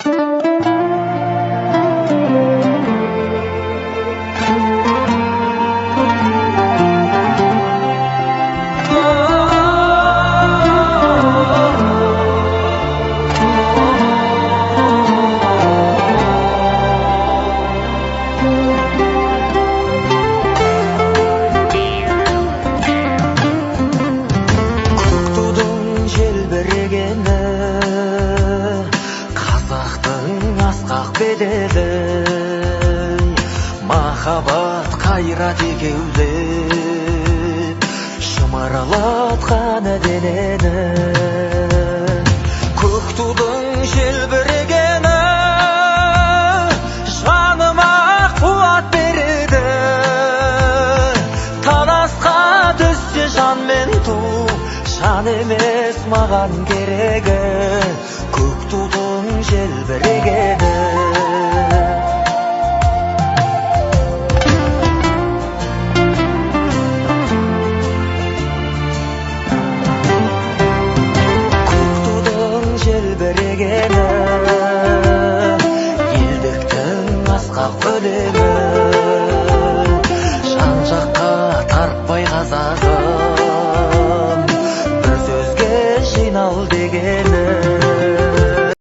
Көк тудың желбірегені, қазақтың асқақ беделі, махаббат қайрат екеулеп шымырлатқан денені. Көк тудың желбірегені жаныма қуат береді. Таласқа түссе жан мен ту, жан емес маған керегі, көк тудың желбірегені. Көк тудың желбірегені.